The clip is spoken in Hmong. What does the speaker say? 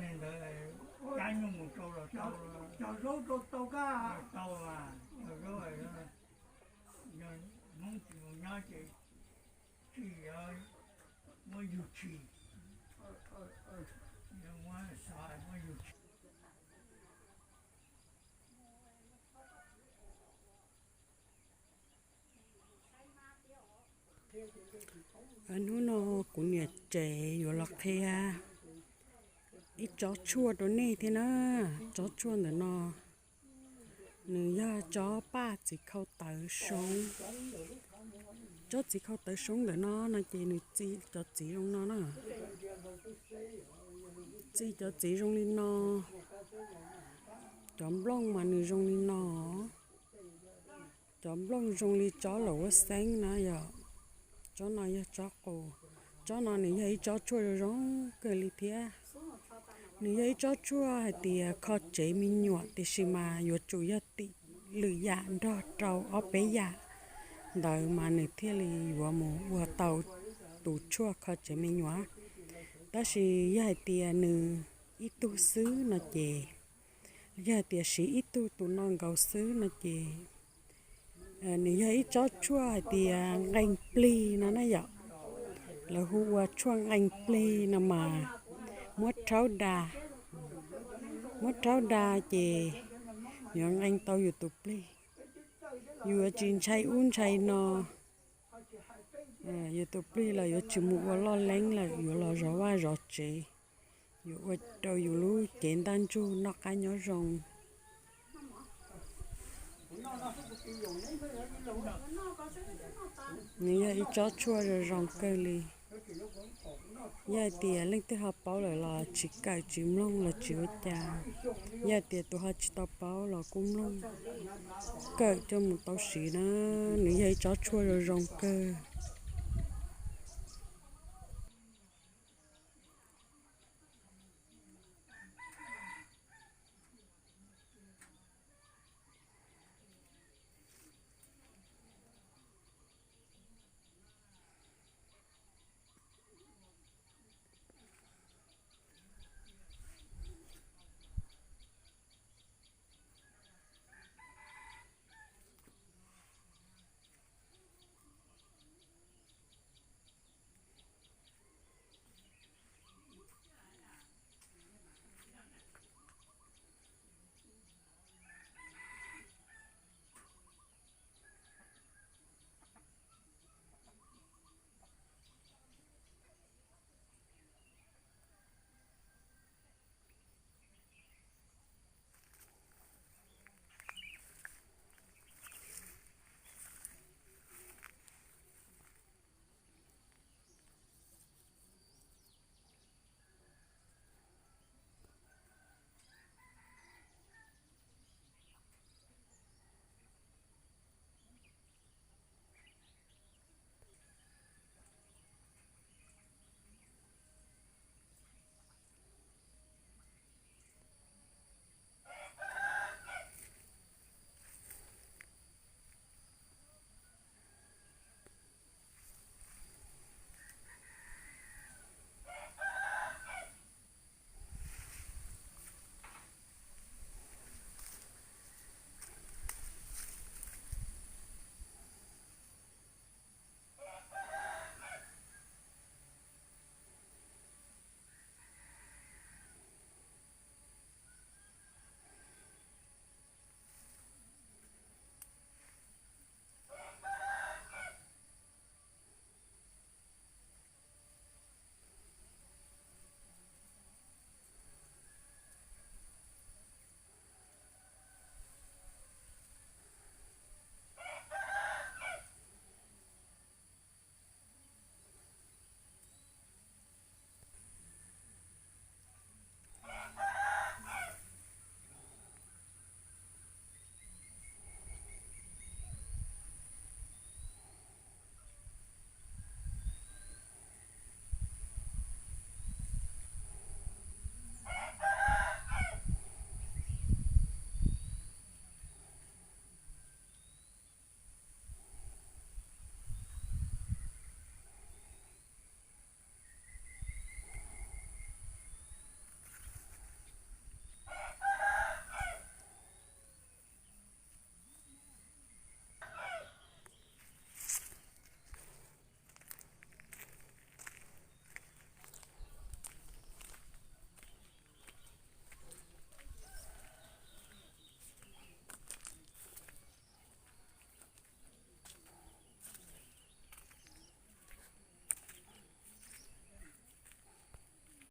Li ntawd, cab nyuj mus rau los tau, cog zaub rau tau kab, tau, cog zaub, yog Hmoob tsis mus nyob ces txij yog muab yug tshis, muab xov muab yug tshis. Hnub no kuv niam tsev yuav los qhia ib tsob tshuaj rau nej thiab na. Tsob tshuaj ntawm no nws yog tsob paj txiv khau tawv soob. Tsob txiv khau tawv soob ntawm no no ces nws txi cov txiv zoo no na. Txi cov txiv zoo li no. Cov nplooj mas nws zoo li no. Cov nplooj zoo li tsob laum huab xeeb na yom. Tsob no yog tsob qus. Tsob no nws yog ib tsob tshuaj zoo zoo kawg li thiab. Nws yog ib tsob tshuaj hais tias kho tsev me nyuam, tiam sis mas yuav tsum yog tim lwm yam nrog rau ob peb yam ntawd mas nws thiaj li yuav mus ua tau tus tshuaj kho tsev me nyuam. Tab sis yog hais tias nws ib tug xwb no ces, yog hais tias siv ib tug tus no nkaus xwb no ces, nws yog ib tsob tshuaj hais tias nqee plig no na yom. Lawv hu ua tshuaj nqee plig no mas muab rhaub da, muab rhaub da ces yuav nqee tau yus tus plig. Yus yuav tsis ntshai ub ntshai no, yus tus plig los yuav tsis mus ua loj leeb lawm, yuav los zov vaj zov tsev, yuav ua rau yus lub cev ntaj ntsug noj qab nyob zoo. Nws yog ib tsob tshuaj zoo zoo kawg li. Yog hais tias leej twg ho paub lawm los tsis kawm tsis mloog los tsis ua cas. Yog hais tias tus ho tsis tau paub los kuj mloog, kawm coj mus tau siv na. Nws yog ib tsob tshuaj zoo zoo kawg.